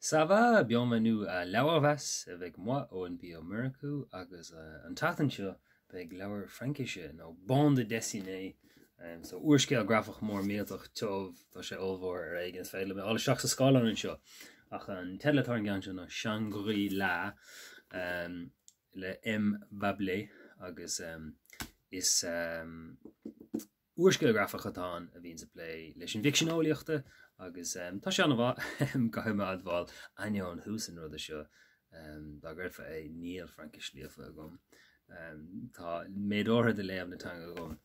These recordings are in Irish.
Ça va, bienvenue à Leabharmheas avec moi, Eoin P. Ó Murchú, agus an tseachtain seo beidh leabhar Fraincise, nó bande dessinée, so úrscéal grafach mór millteach tiubh, tá sé ollmhór ar éigean, is féidir liom é a fháil isteach sa scáileán anseo, ach an teideal atá ar an gceann seo ná Shangri-La le M. Bablé agus is Úrscéal grafach atá ann a bhíonns ag plé leis an bhficsean eolaíochta agus tá sé an-mhaith, caithfidh mé a admháil, ainneoin thús an ruda seo, dá gcreidfeá é, níl Fraincis líofa agam. Tá méid áirithe de léamh na teanga agam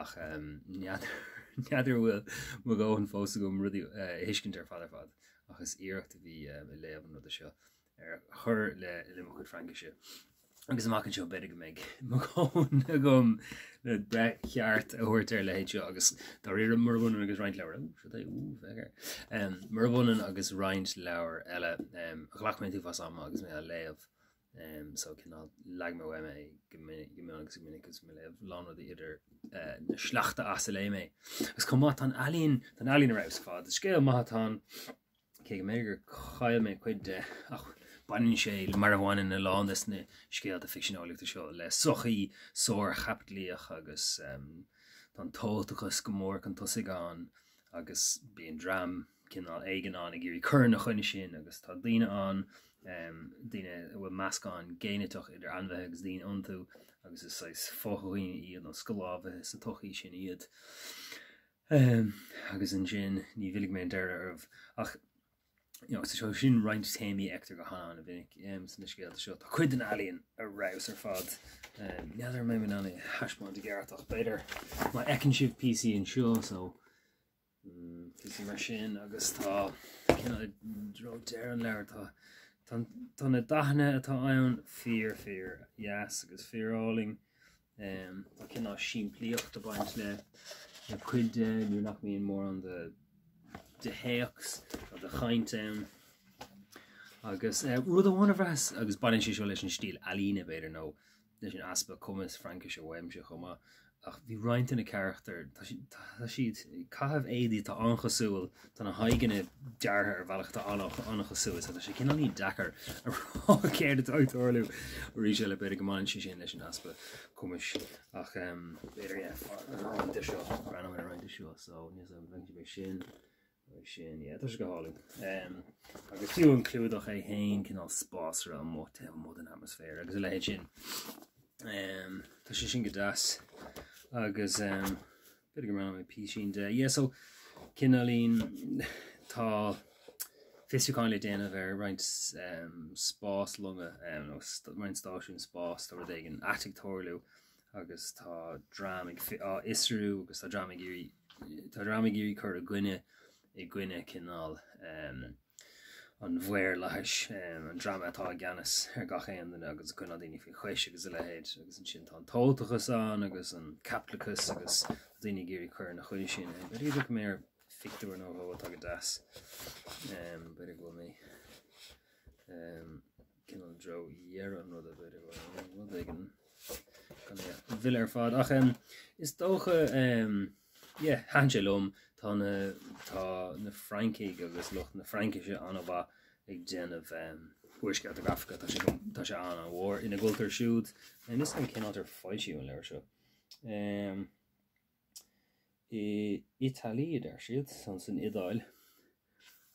ach n'fheadar an bhfuil mo dhóthain fós agam rudaí a thuiscint ar fad ar fad ach is iarracht a bhí i léamh an ruda seo. ar chur le mo chuid Fraincise. Agus amach anseo b'fhéidir go mbeidh mo dhóthain agam le breith cheart a thabhairt ar a leithéid seo agus dáiríre murab ionann agus roinnt leabhar eile. Murab ionann agus roinnt leabhar eile ghlac mé an t-uafás ama agus mé á léamh so cineál leag mé uaim é go mion agus go minic agus mé ag léamh a lán rudaí idir na sleachta as a léigh mé. Agus chomh maith tá an ealaín tá an ealaín ar fheabhas ar fad. Is scéal maith atá ann. Cé go mb'fhéidir gur chaill mé cuid de, ach baineann sé, mar a bhaineann a lán des na scéalta ficsean eolaíochta seo, le sochaí sárchaipitlíoch agus tá an tomhaltachas go mór chun tosaigh ann agus bíonn dream cineál éigin ann ag iarraidh cur ina choinne sin agus tá daoine ann, daoine a bhfuil meascán géiniteach idir ainmhithe agus daoine iontu agus is saghas fothdhaoine iad nó sclábhaithe sa tsochaí sin iad. Agus ansin, ní mhillfidh mé an deireadh oraibh, ach you know, so sin roinnt téamaí a fheictear go han-an-mhinic sna scéalta seo. Tá cuid den ealaíon ar fheabhas ar fad. N'fheadar an mbeidh mé in ann é a thaispeáint i gceart ach b'fhéidir má fheiceann sibh píosaí anseo, so píosaí mar sin agus tá cineál i dtreo deireadh an leabhair tá tá tá na dathanna atá ann fíor fíor dheas agus fíor álainn. Tá cineál simplíocht ag baint le le cuid de nuair nach mbíonn mórán de de théacs nó de chaint ann. Agus rud amháin a bhraitheas, agus baineann sé seo leis an stíl ealaíne b'fhéidir nó leis an easpa cumas Fraincise uaimse chomh maith, ach bhí roinnt de na carachtair, tá siad ag caitheamh éadaí atá an-chosúil, tá na haghaidheanna deartha ar bhealach atá an-chosúil, so tá sé cineáilín deacair a rá céard atá ag tarlú. Arís eile, b'fhéidir go mbaineann sé sin leis an easpa cumais, ach b'fhéidir, yeah, roinnt de seo, breathnóidh mé ar roinnt de seo, so níl a fhios agam an bhfeiceann sibh é sin, é sin, yeah, tá sé go hálainn. Agus fiú an clúdach é féin, cineál spásaire amuigh taobh amuigh den atmaisféar agus a leithéid sin. Tá sé sin go deas. Agus b'fhéidir go mbreathnóidh mé píosín de. Yeah, so cineáilín tá fiosrúchán le déanamh ar roinnt spáslonga nó roinnt stáisiún spáis, tá rud éigin ait ag tarlú agus tá dream ag á fhiosrú agus tá dream ag iarraidh tá dream ag iarraidh cur i gcoinne i gcoinne cineál an mhaorlathais, an dream atá i gceannas ar gach aon duine agus ag coinneáil daoine faoi chois agus a leithéid agus ansin tá an tomhaltachas ann agus an caipitleachas agus daoine ag iarraidh cur ina choinne sin. B'fhéidir go dtiocfaidh mé ar phictiúr nó dhó atá go deas. B'fhéidir go bhfuil mé cineál i dtreo dheireadh an ruda, b'fhéidir go bhfuil rud éigin gan é a mhilleadh ar fad. Ach is dócha, yeah, thaitin sé liom, tá na, tá na Francaigh agus lucht na Fraincise an-mhaith ag déanamh úrscéalta grafacha, tá sé, tá sé an-mhór ina gcultúr siúd. Níl 'fhios agam cén áit ar foilsíodh an leabhar seo. Italie a deir siad, san Iodáil.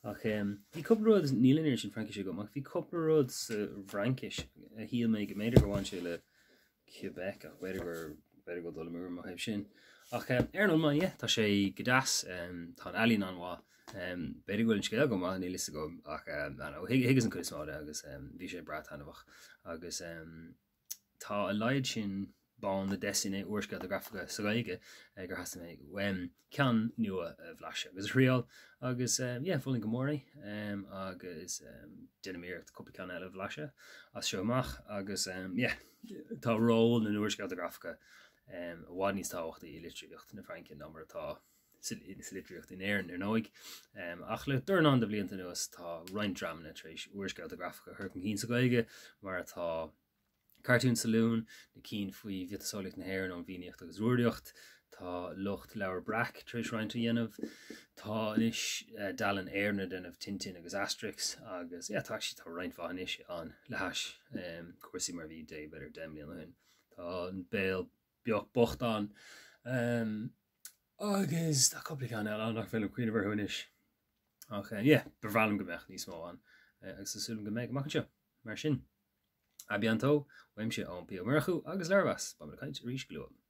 Ach bhí cúpla rud, níl an oiread sin Fraincise agam, ach bhí cúpla rud sa bhFraincis a shíl mé go mb'fhéidir gur bhain sé le Quebec ach b'fhéidir gur b'fhéidir go bhfuil dul amú orm ó thaobh sin. Ach ar an iomlán, yeah, tá sé go deas, tá an ealaín an-mhaith. B'fhéidir go bhfuil an scéal go maith, níl fhios agam, ach I don't know, thuigeas an chuid is mó de agus bhí sé breá taitneamhach. Agus Tá a laghad sin bande dessinée úrscéalta grafacha sa Ghaeilge gur theastaigh mé uaim ceann nua a bhlaiseadh agus a thriáil agus yeah, mholfainn go mór é agus déanfaidh mé iarracht cúpla ceann eile a bhlaiseadh as seo amach agus yeah, tá ról na n-úrscéalta grafacha i bhfad níos tábhachtaí i litríocht na Fraince ná mar atá sa litríocht in Éirinn, ar ndóigh. Ach le dornán de bhlianta anuas tá roinnt dreamanna tar éis úrscéalta grafacha a chur chun cinn sa Ghaeilge, mar atá Cartoon Saloon, na cinn faoi mhiotaseolaíocht na hÉireann ón bhFiannaíocht agus Rúraíocht. Tá lucht Leabhar Breac tar éis roinnt a dhéanamh. Tá anois Dalen Éireann ag déanamh Tintin agus Asterix agus yeah tá actually tá roinnt mhaith anois ann le hais cúrsaí mar a bhí de b'fhéidir 10 mbliana ó shin. Tá an Béal Bocht ann agus tá cúpla ceann eile ann nach féidir liom cuimhneamh orthu anois. Ach yeah, ba bhreá liom go mbeadh níos mó ann agus tá súil agam go mbeidh amach anseo. Mar sin, à bientôt, uaimse Eoin P. Ó Murchú agus Leabharmheas. Beimid ag caint arís go luath.